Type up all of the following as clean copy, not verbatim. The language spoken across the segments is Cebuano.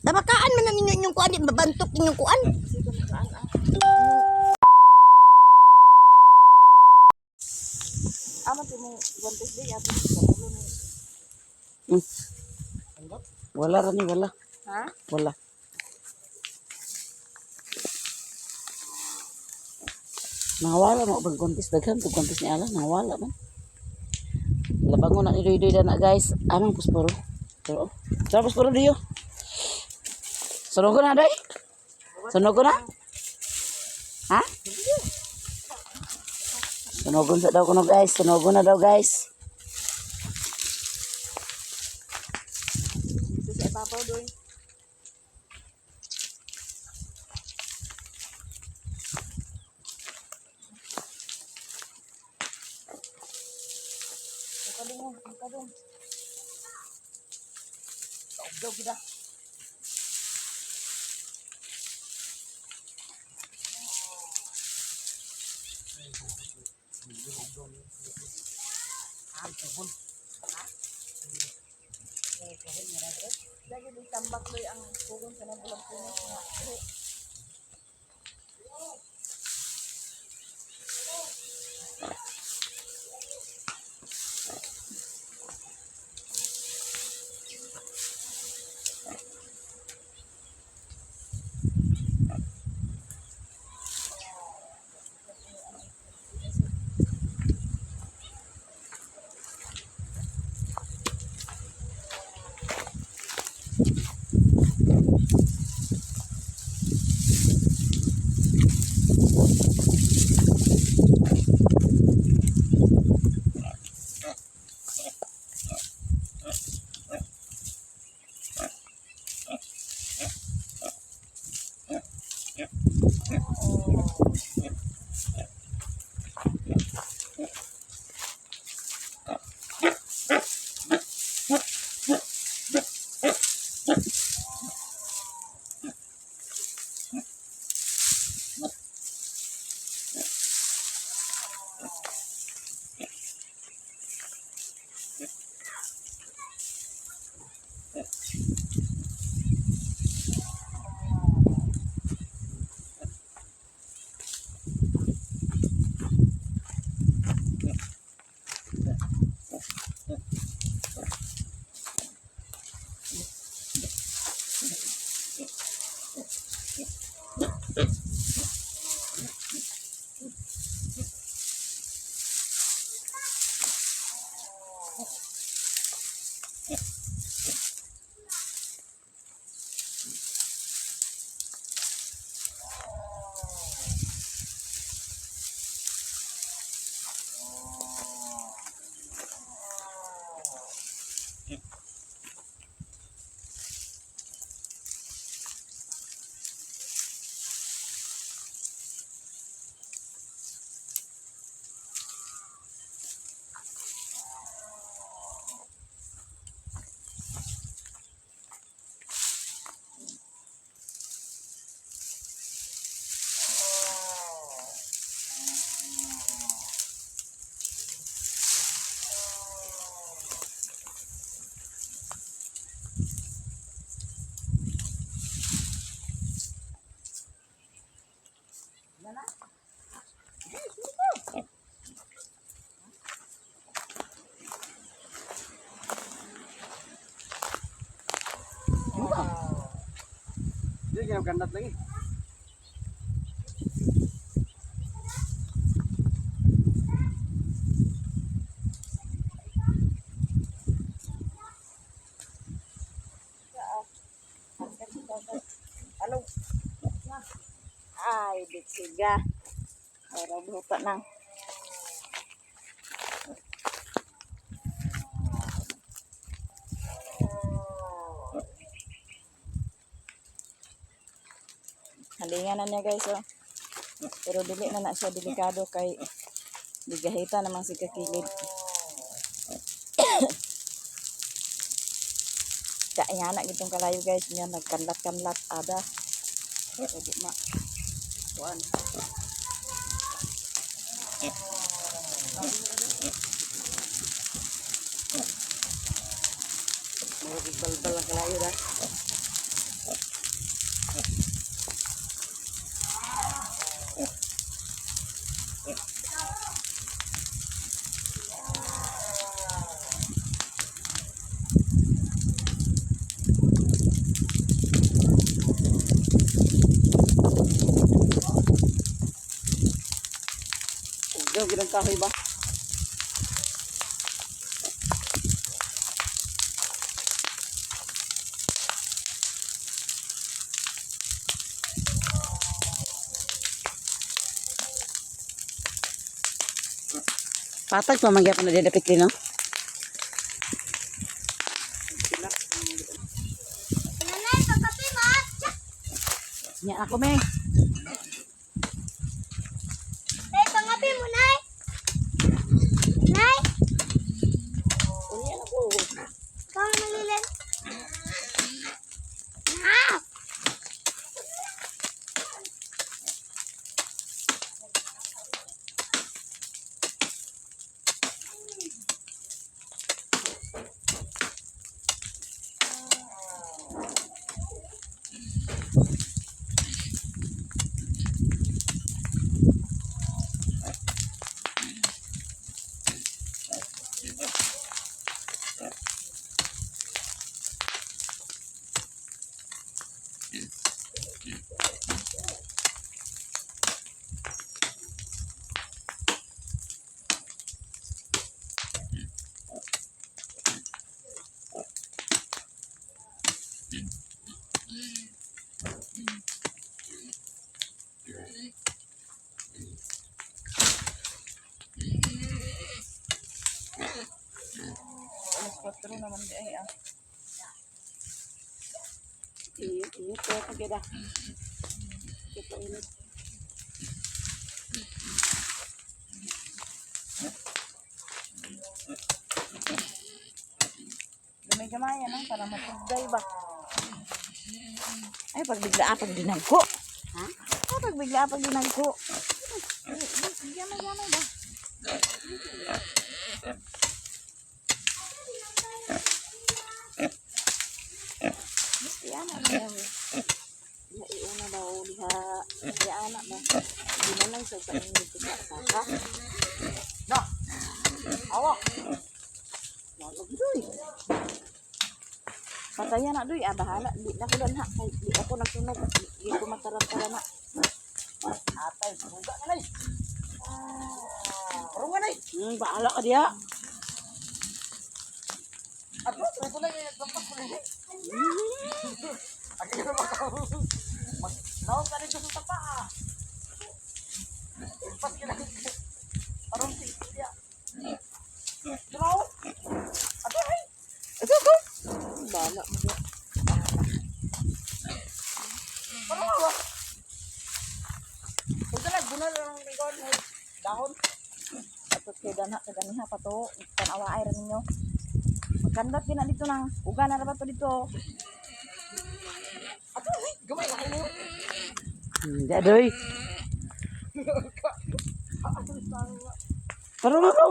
Tabakaan man na ninyo inyong kuan, di mabantok inyong kuan. Amo ti mong guantes di ato sa ulo ni. Wala ra ni, wala. Ha? Wala. Nangawala mo pag kontis daghan pag kontis ni Ala nangawala man. Labangon na ni Doy Doy na guys. Amang pusporo. Pero sa pusporo diyo. Sunog ko na day. Sunog ko na. Ha? Sunogon sa daw kuno guys. Sunogon na daw guys. Dito sa ibabaw doy. Kadung, kadung. Kaugdaw gid ah. Lagi di tambak doy ang pugon sa nang bulang puno nga. Eh, Hindi kaya kandat lagi. Alo. Ay, bitsiga. Para buta nang. Halingan na niya guys oh. Pero dili na na siya delikado kay bigahita naman si kakilid. Kaya na gitong kalayo guys niya nagkanlat-kanlat ada. Pero di ma kuan. Murag balbal ang kalayo da. Hinog ang kahoy ba? Patag pa magyapon na din dapit no? Nanay, pagkape ma. Nya ako me. Nay, pangape mo, Nay. Nay. Ikaw ang malilin. Ah! Alas 4 naman di ay ah. Iyo, iyo ko pageda. Ito init. Gamay-gamay ano para matugday ba. Ay pagbigla pag dinagko. Ha? Ay pagbigla pag dinagko. Gamay-gamay ba. Misti ana na yaw. Naiuna daw diha. Di ana ba. Di na lang sa inyo dito sa saka. Na. Awa. Duy. Patayan na duy, ah, bahala. Di na ko ha. Kay di ako nagsunog. Di ko matarantara na. Atay, buga na nay. Parungan nay. Bahala ka diha. Ato, ito lang yung nagpampas ko na. Aki na makaw. Mas naon ka dito sa tapa. Ah. Pas ka lang. Parang siya. Draw. Ato ay. Ito ko. Bahala mo. di. Parang ba? Huwag ka lang, bunal lang ang likod mo. Dahon. Tapos kay danha sa ganiha pa to. Tanawa ay ra ninyo. Magkandat gina dito nang. Uga na ra ba to dito? Ato ay, gamay na kayo. Diha doy. Parang ako.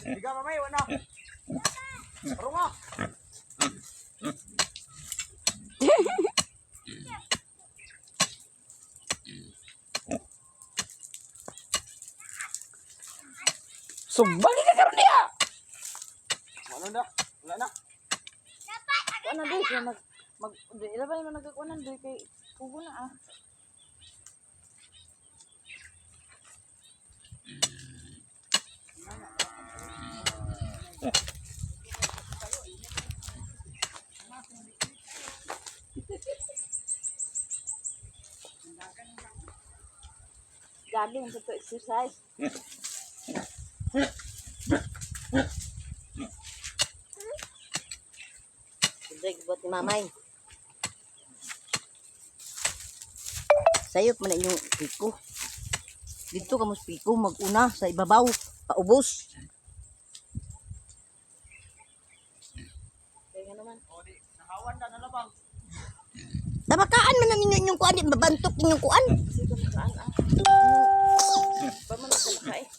Diga mamay, wala. Parang nga. Sumbali ka karon diha. Wala na. Wala na. Kuan na duy kay mag mag di ila ba naman nagkakuanan duy kay kugo na ah. Jogging sa to exercise. Drag bot ni mamay. Sayop man na inyong piko. Dito ka mo sa piko maguna sa ibabaw, paubos. Kaya nga naman. O di, nakawan na nalabang. Tabakaan man na ninyo inyong kuan, di mabantok inyong kuan. Kasi kung saan ah. Ba man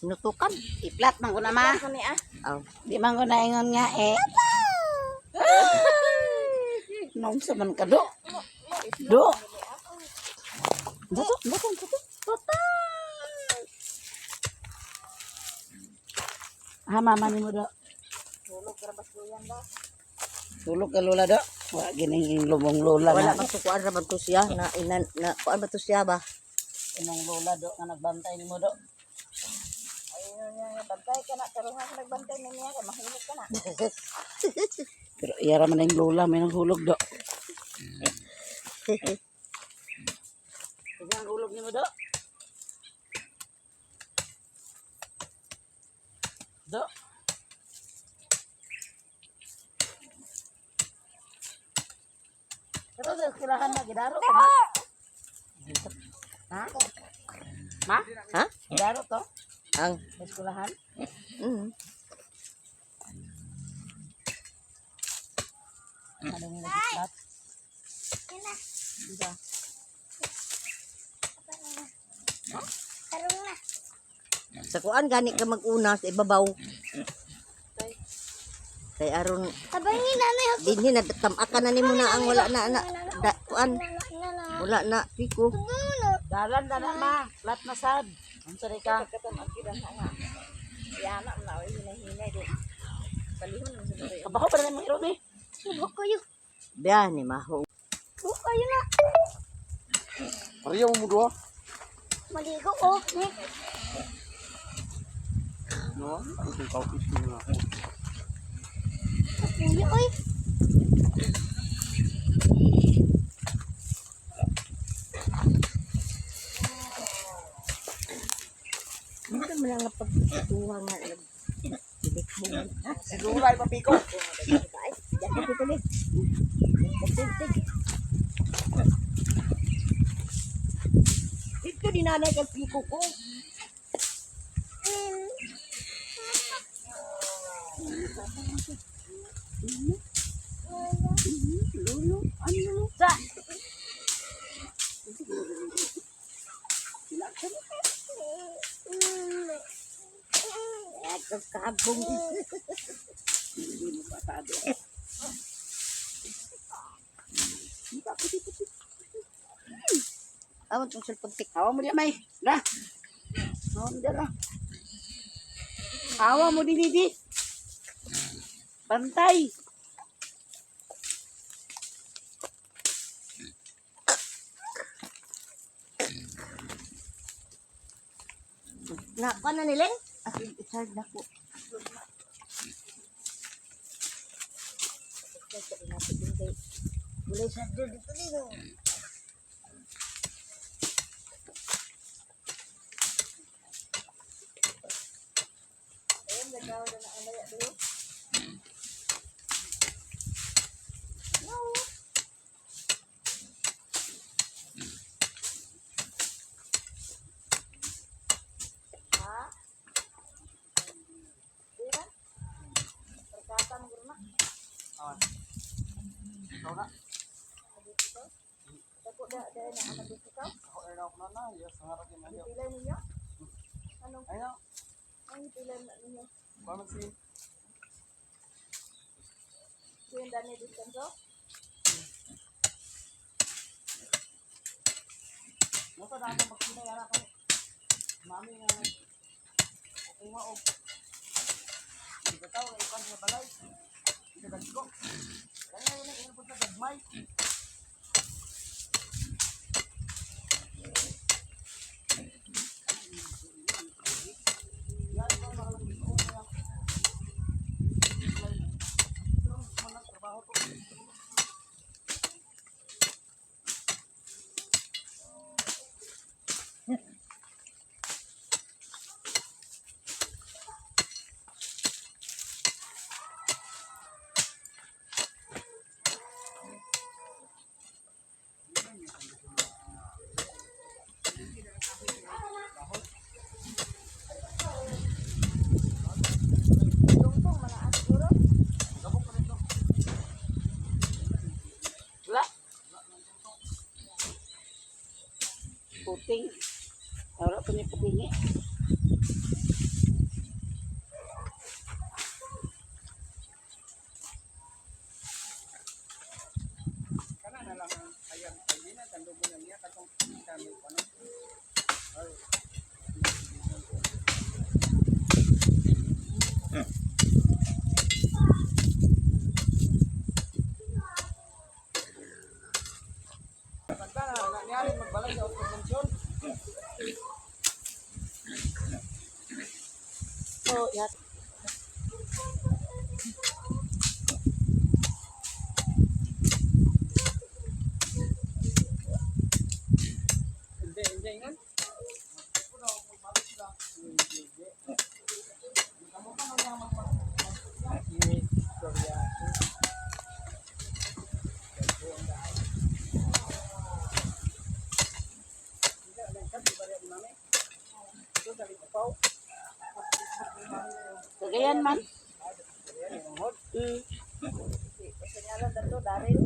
Nutukan. I-flat man ko na ma. Kani ah. Aw. Di man ko na ingon nga eh. Naunsa man ka do. Do. Dato, dato, dato. Dato. Ha, mama ni mo do. Tulog ra bas luyan ba? Tulog ka lola do. Wa gining lumong lola Wala na. man to kuan ra man to siya na inan na kuan ba to siya ba? Imong lola do nga nagbantay nimo do. Ayun niya, bantay ka na pero nga nagbantay na niya kay mahulog ka na. Pero iyara man ang lola may naghulog do. Ikaw ang hulog nimo do. Do. Pero sa eskwelahan na gidaro ka ba? Ha? Ma? Ha? Gidaro to? Ang Sa eskwelahan? Ano nga nag-flat? Sa kuan gani ka mag-una sa ibabaw. Kay aron dinhi na tamakan na nimo na ang wala na na da, kuan. Wala na piko. Dalan na na ma, flat na sad. Unsa ri ka? Pagkatan ang kida nga. Yana na oy hinahinay di. Palihon man sa tayo. Kabaho pa na mo iro ni. Biya ni maho. Pareho mo duha. Maligo oh. No, ang kaupis mo na ako. Kapuyo oy. Hindi man lang pagtuwa nga nag Si Lula ay papiko. Dito ni nanay kag piko ko. Kagkagong. Awan tong cellphone tik. Awa mo di may. Na. Awa mo di na. Awa mo di di. Bantay. Na kuan na nileng? Ah, i-charge na ko. Wala sa dito dito. Pilay ninyo? Anong Ayaw. ang pilay na ninyo? Paano si Kuya Dani distanso? Nasa na akong magpinay ara kay mami nga kukuha og Ibataw ay kan sa balay. Itagko. Kaya yun ang inabot na gagmay. Tungtong mana siguro. Wala. Puting. Wala pa ni putingi. Kana na lang ang ayan ay na tandugo na niya katong kami ano. Pagka na niya rin magbalay sa konsumpsyon. So, yat. Hindi, hindi ingan. Kagayan man. Kasi nga lang dato, Daryl.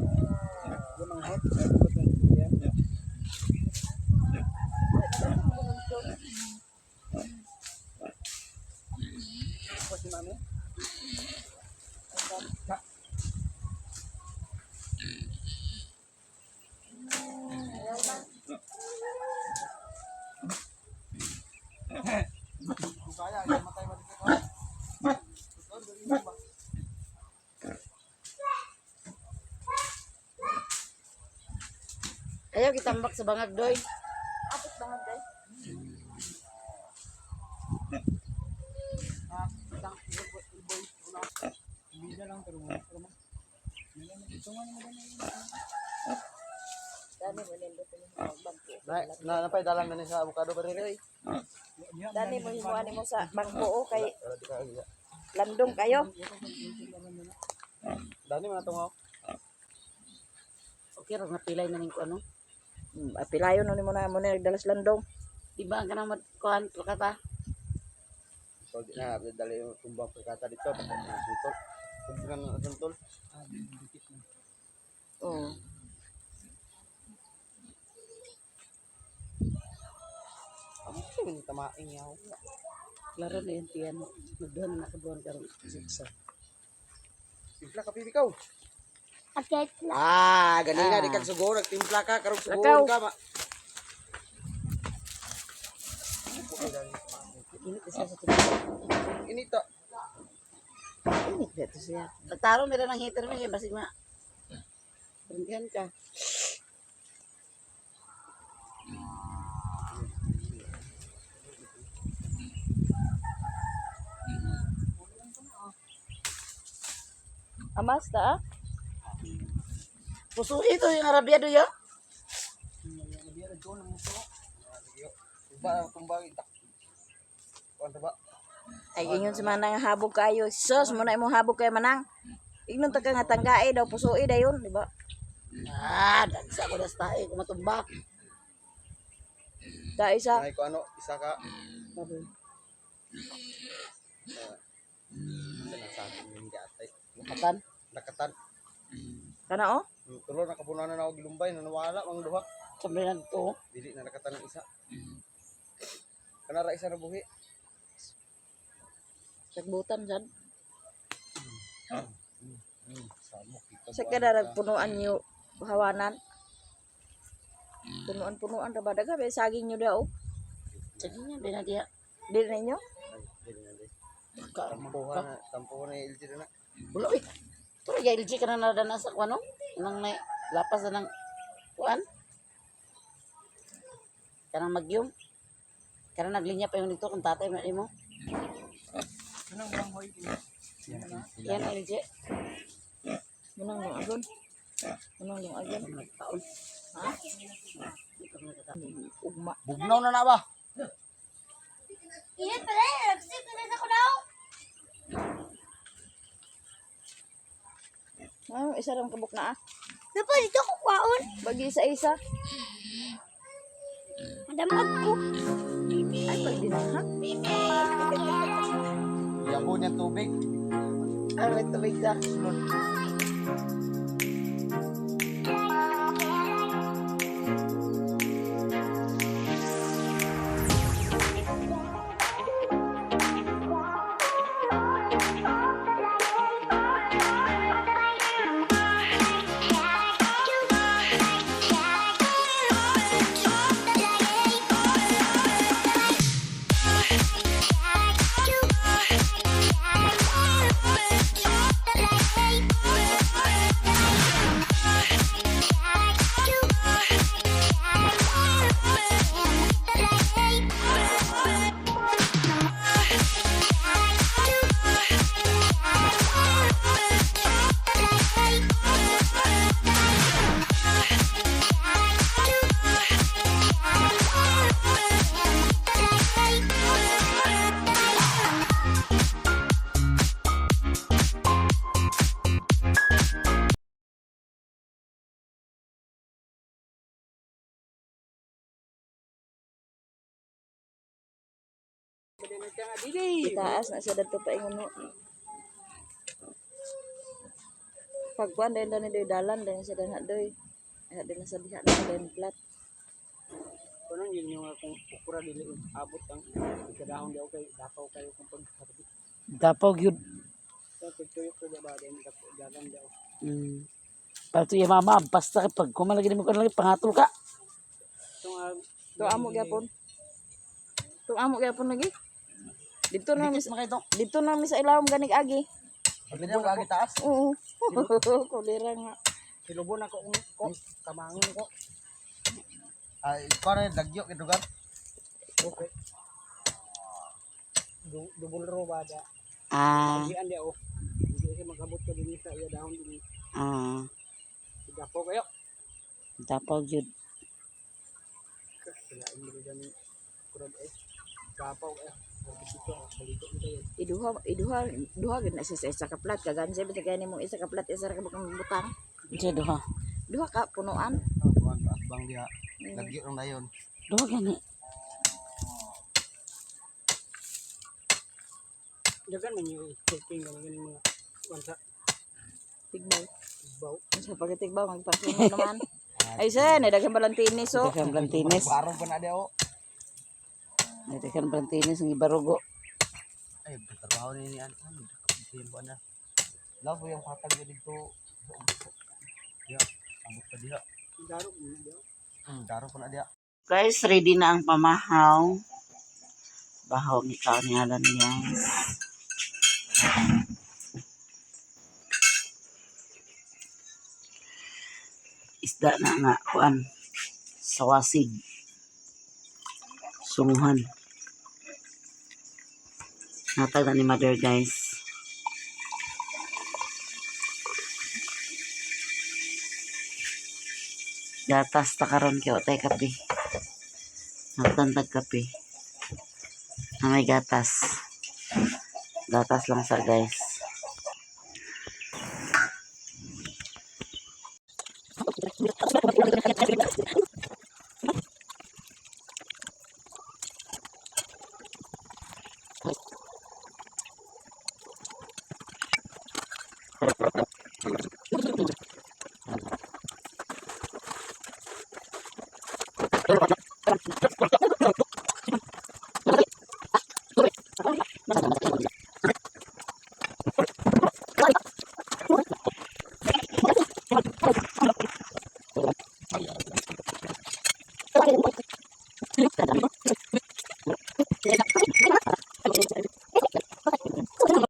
Ayaw kitambak sa bangag doy. Apit ba nga, day? Dani mo nindot mo bangko. Na napay dalan na ni sa avocado pa rin. Dani mo himuan nimo sa bangko o kay landong kayo. Dani mga tungaw. Okay ra napilay na ning ko ano. Apilayon no nimo na mo na nagdalas landong. Di ba ang kanang kuan plakata? So di na dali yung tumbang pagkata dito santol. Kumbang na santol. Oo. Amo ni tamaing yaw. Klaro na yung tiyan. Nagduha na nakabuhan karon. Sa. Timpla ka pibi kaw. Akit lang. Ah, ganina di kag sugo nagtimpla ka karong Lakaw. sugo ka ma. Init siya sa tubig. Inita. Init ba ito siya? Taro meron ng heater mo kay basig ma. Printihan ka. Amas ta ah. Puso ito yung Arabia do yo. Ba tumbang ita. Kuan ba? Ay ingon si manang habog kayo. Sus mo na imong habog kay manang. Ignon ta ka nga tanggae daw pusoi dayon, di ba? Ah, dagsa ko das tae kumatumba. Da isa. Ay ko ano isa ka. Baboy. Isa na sa akin yung gatay. Lakatan. Lakatan. Kana oh. Tulo na kapunan na ako gilumbay na nawala mang duha. Siyempre na to. Dili na lakatan ng isa. Kanara isa na buhi. Sagbutan sad. Samok kita. Sa kada punuan niyo hawanan. Punuan-punuan ra ba daga ba saging niyo daw. Sige niya, di na diya. Dili ninyo? Dili na dili. Tampuhan na, tampuhan na LG na. Wala eh. Pero ya LG ka na nadana sa kuan no? Nang may lapas na ng kuan. Kanang magyom. Kanang naglinya pa yung dito kung tatay mo mo. Kanang banghoy kini. Yan LG. Munang lang agon. Munang lang agon. Nagtaon. Ha? Ugma. Bugnaw na na ba? Init pala eh. Nagsip na sa kunaw. Ah, isa lang kabuk na ah. Napa dito ko kwaon. Bagi isa-isa. Madamag ko. Ay, pag din ha? Yabo niya tubig. Ay, may tubig ka. Thank Itaas na siya dadto paingon no. Pagkuan dahil na ni dalan dahil siya dana doy. Ay dahil sa diha na dahil plat. Kuno yun yung akong ukura dili abot ang ikadahon daw kay dapaw kayo kung pagharbi. Dapaw gyud. So pagtuyok ko ba din dalan daw. Para to iya mama, basta kay pag kumalagi nimo kan lagi pangatol ka. Itong ah, To amo gyapon. To amo gyapon lagi. Dito na mi dito na mi sa ilawom ganig agi. Paglingaw lagi taas. Oo. Kulira nga. Silubon ako kung ko kamangin ko. Ay, kuan lagyo kay dugar. Okay. Dubol ro ba da. Ah, Diyan daw. Hindi siya magabot ko dinhi sa iya dahon dinhi. ah, Dapaw kayo. dapaw gyud. Kailangan mo rin kurad eh. Dapaw eh. Dito, balito mo tayo. Iduha iduha duha gid na siya sa isa ka plat kagan siya bisag gani mong isa ka plat isa ra ka bukang butang. Unsa duha? Duha ka punuan. Oh, kuan bang diha. Lagyo rong dayon. Duha gani. Dagan man yung checking gani gani mga bansa Tigbaw. baw. Sa pagtigbaw magpasunod naman. Ay sen, ay daghan balantinis so. Daghan Blantinis. Barong pa na diha. Oh. Daghan Blantinis ang ibarugo. Ay, trabaho ni ni ano. Timbo na. Love yung patag dito. Diha, abot pa diha. Daro mo daw. Daro pa na diha. Guys, ready na ang pamahaw. Bahaw ni kao ni Alan guys. Isda na nga kuan sawasig. Sunguhan. Natag na ni mother guys. Gatas ta karon kay wa tay kape. Nagtantag kape. Na may gatas. Gatas lang sa guys.